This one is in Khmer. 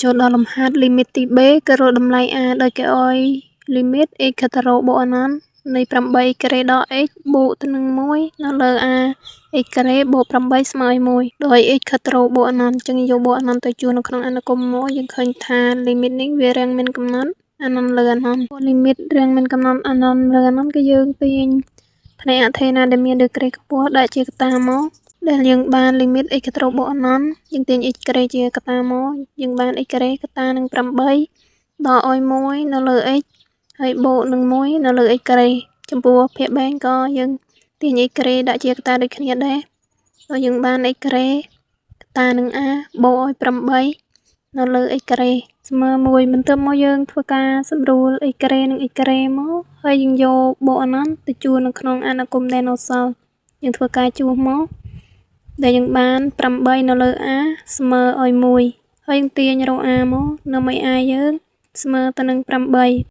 ចូលដល់លំហាត់ limit ទី b គឺរកតម្លៃ a ដោយគេឲ្យ limit x ខិតទៅរកបូកអនន្តនៃ 8 ការ៉េដក x បូកទៅនឹង1នៅលើ a x ការ៉េបូក8ស្មើឲ្យ1ដោយ x ខិតទៅរកបូកអនន្តអញ្ចឹងយកបូកអនន្តទៅជួននៅក្នុងអនុគមន៍មកយើងឃើញថា limit នេះវារាងមានកំណត់អនន្តលើអនន្ត limit រាងមានកំណត់អនន្តលើអនន្តគឺយើងទាញផ្នែកអថេណាដែលមានដឺក្រេខ្ពស់ដាក់ជាកតាមកដែលយើងបាន limit x ខិតទៅរកបូកអនន្តយើងទាញ x ការ៉េជាកតាមកយើងបាន x ការ៉េកតានឹង8ដកឲ្យ1នៅលើ x ហើយបូកនឹង1នៅលើ x ការ៉េចំពោះភាគបែងក៏យើងទាញ x ការ៉េដាក់ជាកតាដូចគ្នាដែរដល់យើងបាន x ការ៉េកតានឹង a បូកឲ្យ8នៅលើ x ការ៉េស្មើ1បន្ទាប់មកយើងធ្វើការសម្រួល x ការ៉េនិង x ការ៉េមកហើយយើងយកបូកអនន្តទៅជួននៅក្នុងអនុគមន៍ដែលនៅសល់យើងធ្វើការជួសមកដែលយើងបាន8នៅលើ a ស្មើឲ្យ1ហើយយើងទាញរក a មកនៅឲ្យ a យើងស្មើទៅនឹង8។